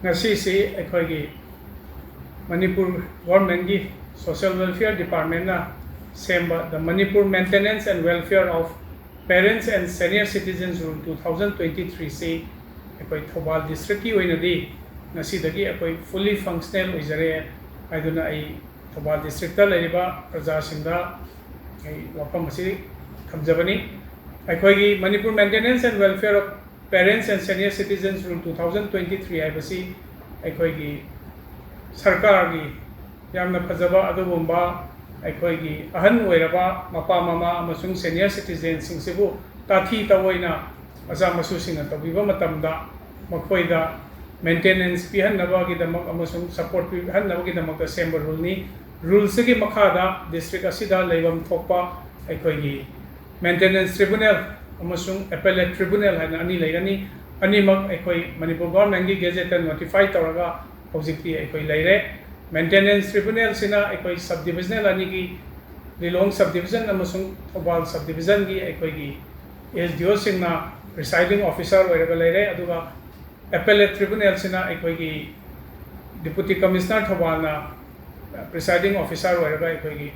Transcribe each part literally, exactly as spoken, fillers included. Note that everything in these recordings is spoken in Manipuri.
ꯉꯁꯤꯁꯤ ꯑꯩꯈꯣꯏꯒꯤ ꯃꯅꯤꯄꯨꯔ ꯒꯣꯔꯃꯦꯟꯒꯤ ꯁꯣꯁꯤꯌꯦꯜ ꯋꯦꯜꯐꯤꯌꯔ ꯗꯤꯄꯥꯔꯠꯃꯦꯟꯅ ꯁꯦꯝꯕ The Manipur Maintenance and Welfare of Parents and Senior Citizens Rule two thousand twenty three ꯁꯤ ꯑꯩꯈꯣꯏ ꯊꯧꯕꯥꯜ ꯗꯤꯁꯇ꯭ꯔꯤꯛꯀꯤ ꯑꯣꯏꯅꯗꯤ ꯉꯁꯤꯗꯒꯤ ꯑꯩꯈꯣꯏ ꯐꯨꯜꯂꯤ ꯐꯪꯁꯅꯦꯜ ꯑꯣꯏꯖꯔꯦ ꯍꯥꯏꯗꯨꯅ ꯑꯩ ꯊꯧꯕꯥꯜ ꯗꯤꯁꯇ꯭ꯔꯤꯛꯇ ꯂꯩꯔꯤꯕ ꯄ꯭ꯔꯖꯥꯁꯤꯡꯗ ꯑꯩ ꯋꯥꯐꯝ ꯑꯁꯤ ꯊꯝꯖꯕꯅꯤ꯫ ꯑꯩꯈꯣꯏꯒꯤ Manipur Maintenance and Welfare of Parents and Senior Citizens Rule two thousand twenty three ꯍꯥꯏꯕꯁꯤ ꯑꯩꯈꯣꯏꯒꯤ ꯁꯔꯀꯥꯔꯒꯤ ꯌꯥꯝꯅ ꯐꯖꯕ ꯑꯗꯨꯒꯨꯝꯕ ꯑꯩꯈꯣꯏꯒꯤ ꯑꯍꯟ ꯑꯣꯏꯔꯕ ꯃꯄꯥ ꯃꯃꯥ ꯑꯃꯁꯨꯡ ꯁꯦꯅꯤꯌꯔ ꯁꯤꯇꯤꯖꯦꯟꯁꯤꯡꯁꯤꯕꯨ ꯇꯥꯊꯤ ꯇꯑꯣꯏꯅ ꯃꯆꯥ ꯃꯁꯨꯁꯤꯡꯅ ꯇꯧꯕꯤꯕ ꯃꯇꯝꯗ ꯃꯈꯣꯏꯗ ꯃꯦꯟꯇꯦꯅꯦꯟꯁ ꯄꯤꯍꯟꯅꯕꯒꯤꯗꯃꯛ ꯑꯃꯁꯨꯡ ꯁꯄꯣꯔꯠ ꯄꯤꯍꯟꯅꯕꯒꯤꯗꯃꯛꯇ ꯁꯦꯝꯕ ꯔꯨꯜꯅꯤ꯫ ꯔꯨꯜꯁꯤꯒꯤ ꯃꯈꯥꯗ ꯗꯤꯁꯇ꯭ꯔꯤꯛ ꯑꯁꯤꯗ ꯂꯩꯐꯝ ꯊꯣꯛꯄ ꯑꯩꯈꯣꯏꯒꯤ ꯃꯦꯟꯇꯦꯅꯦꯟꯁ ꯇ꯭ꯔꯤꯕꯨꯅꯦꯜ ꯑꯃꯁꯨꯡ ꯑꯦꯄꯦꯂꯦꯠ ꯇ꯭ꯔꯤꯕꯨꯅꯦꯜ ꯍꯥꯏꯅ ꯑꯅꯤ ꯂꯩꯒꯅꯤ꯫ ꯑꯅꯤꯃꯛ ꯑꯩꯈꯣꯏ ꯃꯅꯤꯄꯨꯔ ꯒꯣꯔꯃꯦꯟꯒꯤ ꯒꯦꯖꯦꯠꯇ ꯅꯣꯇꯤꯐꯥꯏ ꯇꯧꯔꯒ ꯍꯧꯖꯤꯛꯇꯤ ꯑꯩꯈꯣꯏ ꯂꯩꯔꯦ꯫ ꯃꯦꯟꯇꯦꯅꯦꯟꯁ ꯇ꯭ꯔꯤꯕꯨꯅꯦꯜꯁꯤꯅ ꯑꯩꯈꯣꯏ ꯁꯕ ꯗꯤꯕꯤꯖꯅꯦꯜ ꯑꯅꯤꯒꯤ, ꯂꯤꯂꯣꯡ ꯁꯕ ꯗꯤꯕꯤꯖꯟ ꯑꯃꯁꯨꯡ ꯊꯧꯕꯥꯜ ꯁꯕ ꯗꯤꯕꯤꯖꯟꯒꯤ ꯑꯩꯈꯣꯏꯒꯤ ꯑꯦꯁ ꯗꯤ ꯑꯣꯁꯤꯡꯅ ꯄ꯭ꯔꯤꯁꯥꯏꯗꯤꯡ ꯑꯣꯐꯤꯁꯥꯔ ꯑꯣꯏꯔꯒ ꯂꯩꯔꯦ, ꯑꯗꯨꯒ ꯑꯦꯄꯦꯂꯦꯠ ꯇ꯭ꯔꯤꯕꯨꯅꯦꯜꯁꯤꯅ ꯑꯩꯈꯣꯏꯒꯤ ꯗꯤꯄꯨꯇꯤ ꯀꯃꯤꯁꯅꯔ ꯊꯧꯕꯥꯜꯅ ꯄ꯭ꯔꯤꯁꯥꯏꯗꯤꯡ ꯑꯣꯐꯤꯁꯥꯔ ꯑꯣꯏꯔꯒ ꯑꯩꯈꯣꯏꯒꯤ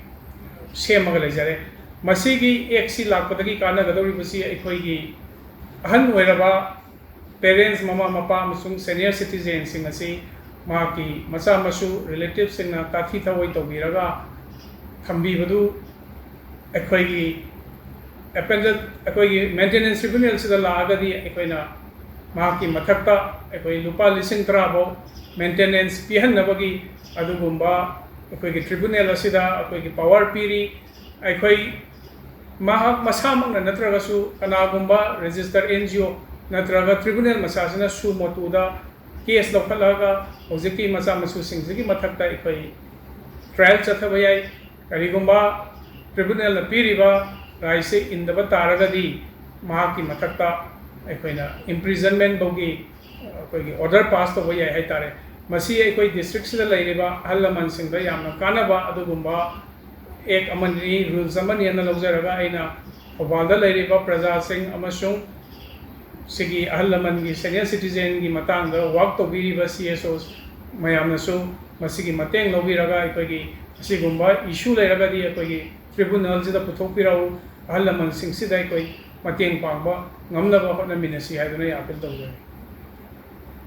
ꯁꯦꯝꯃꯒ ꯂꯩꯖꯔꯦ꯫ ꯃꯁꯤꯒꯤ ꯑꯦꯛꯁꯤ ꯂꯥꯛꯄꯗꯒꯤ ꯀꯥꯟꯅꯒꯗꯧꯔꯤꯕꯁꯤ ꯑꯩꯈꯣꯏꯒꯤ ꯑꯍꯟ ꯑꯣꯏꯔꯕ ꯄꯦꯔꯦꯟꯁ, ꯃꯃꯥ ꯃꯄꯥ ꯑꯃꯁꯨꯡ ꯁꯦꯅꯤꯌꯔ ꯁꯤꯇꯤꯖꯦꯟꯁꯤꯡ ꯑꯁꯤ ꯃꯍꯥꯛꯀꯤ ꯃꯆꯥ ꯃꯁꯨ ꯔꯤꯂꯦꯇꯤꯚꯁꯤꯡꯅ ꯇꯥꯊꯤ ꯇꯑꯣꯏ ꯇꯧꯕꯤꯔꯒ ꯊꯝꯕꯤꯕꯗꯨ ꯑꯩꯈꯣꯏꯒꯤ ꯑꯦꯄꯦꯟꯗꯦꯠ ꯑꯩꯈꯣꯏꯒꯤ ꯃꯦꯟꯇꯦꯅꯦꯟꯁ ꯇ꯭ꯔꯤꯕꯨꯅꯦꯜꯁꯤꯗ ꯂꯥꯛꯑꯒꯗꯤ ꯑꯩꯈꯣꯏꯅ ꯃꯍꯥꯛꯀꯤ ꯃꯊꯛꯇ ꯑꯩꯈꯣꯏ ꯂꯨꯄꯥ ꯂꯤꯁꯤꯡ ꯇꯔꯥ ꯐꯥꯎ ꯃꯦꯟꯇꯦꯅꯦꯟꯁ ꯄꯤꯍꯟꯅꯕꯒꯤ ꯑꯗꯨꯒꯨꯝꯕ ꯑꯩꯈꯣꯏꯒꯤ ꯇ꯭ꯔꯤꯕꯨꯅꯦꯜ ꯑꯁꯤꯗ ꯑꯩꯈꯣꯏꯒꯤ ꯄꯋꯥꯔ ꯄꯤꯔꯤ꯫ ꯑꯩꯈꯣꯏ ꯃꯍꯥꯛ ꯃꯁꯥꯃꯛꯅ ꯅꯠꯇ꯭ꯔꯒꯁꯨ ꯀꯅꯥꯒꯨꯝꯕ ꯔꯦꯖꯤꯁꯇꯔ ꯑꯦꯟ ꯖꯤ ꯑꯣ ꯅꯠꯇ꯭ꯔꯒ ꯇ꯭ꯔꯤꯕꯨꯅꯦꯜ ꯃꯁꯥꯁꯤꯅ ꯁꯨ ꯃꯣꯇꯨꯗ ꯀꯦꯁ ꯂꯧꯈꯠꯂꯒ ꯍꯧꯖꯤꯛꯀꯤ ꯃꯆꯥ ꯃꯁꯨꯁꯤꯡꯁꯤꯒꯤ ꯃꯊꯛꯇ ꯑꯩꯈꯣꯏ ꯇ꯭ꯔꯥꯌꯦꯜ ꯆꯠꯊꯕ ꯌꯥꯏ꯫ ꯀꯔꯤꯒꯨꯝꯕ ꯇ꯭ꯔꯤꯕꯨꯅꯦꯜꯅ ꯄꯤꯔꯤꯕ ꯔꯥꯏꯠꯁꯦ ꯏꯟꯗꯕ ꯇꯥꯔꯒꯗꯤ ꯃꯍꯥꯛꯀꯤ ꯃꯊꯛꯇ ꯑꯩꯈꯣꯏꯅ ꯏꯝꯄ꯭ꯔꯤꯖꯟꯃꯦꯟ ꯐꯥꯎꯒꯤ ꯑꯩꯈꯣꯏꯒꯤ ꯑꯣꯔꯗꯔ ꯄꯥꯁ ꯇꯧꯕ ꯌꯥꯏ ꯍꯥꯏꯇꯥꯔꯦ꯫ ꯃꯁꯤ ꯑꯩꯈꯣꯏ ꯗꯤꯁꯇ꯭ꯔꯤꯛꯁꯤꯗ ꯂꯩꯔꯤꯕ ꯑꯍꯜ ꯂꯃꯟꯁꯤꯡꯗ ꯌꯥꯝꯅ ꯀꯥꯟꯅꯕ ꯑꯗꯨꯒꯨꯝꯕ ꯑꯦꯛ ꯑꯃꯅꯤ, ꯔꯨꯜꯁ ꯑꯃꯅꯤ ꯑꯅ ꯂꯧꯖꯔꯒ ꯑꯩꯅ ꯊꯧꯕꯥꯜꯗ ꯂꯩꯔꯤꯕ ꯄ꯭ꯔꯖꯥꯁꯤꯡ ꯑꯃꯁꯨꯡ ꯁꯤꯒꯤ ꯑꯍꯜ ꯂꯃꯟꯒꯤ, ꯁꯦꯅꯤꯌꯔ ꯁꯤꯇꯤꯖꯦꯟꯒꯤ ꯃꯇꯥꯡꯗ ꯋꯥꯔꯛ ꯇꯧꯕꯤꯔꯤꯕ ꯁꯤ ꯑꯦꯁ ꯑꯣ ꯃꯌꯥꯝꯅꯁꯨ ꯃꯁꯤꯒꯤ ꯃꯇꯦꯡ ꯂꯧꯕꯤꯔꯒ, ꯑꯩꯈꯣꯏꯒꯤ ꯑꯁꯤꯒꯨꯝꯕ ꯏꯁꯨ ꯂꯩꯔꯒꯗꯤ ꯑꯩꯈꯣꯏꯒꯤ ꯇ꯭ꯔꯤꯕꯨꯅꯦꯜꯁꯤꯗ ꯄꯨꯊꯣꯛꯄꯤꯔꯛꯎ, ꯑꯍꯜ ꯂꯃꯟꯁꯤꯡꯁꯤꯗ ꯑꯩꯈꯣꯏ ꯃꯇꯦꯡ ꯄꯥꯡꯕ ꯉꯝꯅꯕ ꯍꯣꯠꯅꯃꯤꯟꯅꯁꯤ ꯍꯥꯏꯗꯨꯅ ꯑꯩ ꯑꯥꯄꯤꯜ ꯇꯧꯖꯔꯤ꯫